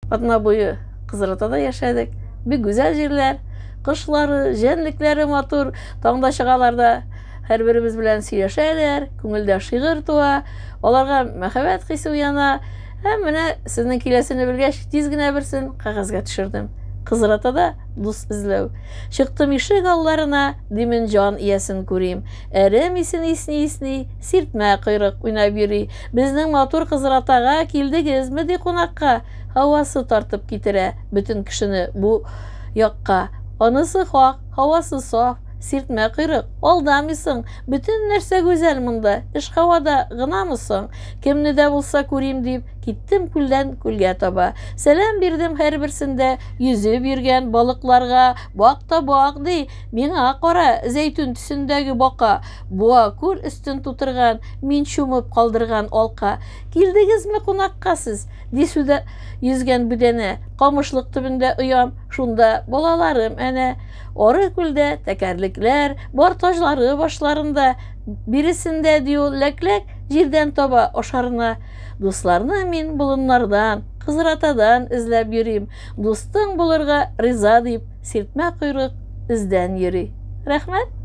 Атна буе Кызыратада яшәдек. Бик гүзәл җирләр. Кошлары, җәнлекләре матур. Таңда чыгалар да һәрберебез белән сөйләшәләр, күңелдә шигырь туа, аларга мәхәббәт хисе уяна. Һәм менә сезнең киләсене белгәч, тиз генә берсен кәгазьгә төшердем. Кызыратада дус эзләү. Чыктым ишек алларына, димен җан иясен күрим. Әрем исен исни-исни, сиртмә койрык уйнап йөри. Безнең матур Кызыратага килдегезме, ди кунакка? Һавасы тартып китерә бөтен кешене бу якка. Анысы хак, һавасы саф, сиртмә койрык, алдамыйсың, бөтен нәрсә гүзәл монда, эш һавада гынамы соң? Кемне дә булса күрим дип, киттем күлдән күлгә таба. Сәлам бирдем һәрберсендә йөзеп йөргән балыкларга, бак та бак, ди, миңа кара, зәйтүн төсендәге бака, буа күл өстен тутырган, мин чумып калдырган алка. Килдегезме кунакка сез? Ди суда йөзгән бүдәнә. Камышлык төбендә оям, шунда балаларым әнә. Ары күлдә тәкәрлекләр, бар таҗлары башларында. Биресендә, ди ул, ләкләк җирдән таба ашарына. Дусларны мин болыннардан, Кызыратадан эзләп йөрим. Дустың булырга риза дип, сиртмә койрык эздән йөри. Рәхмәт!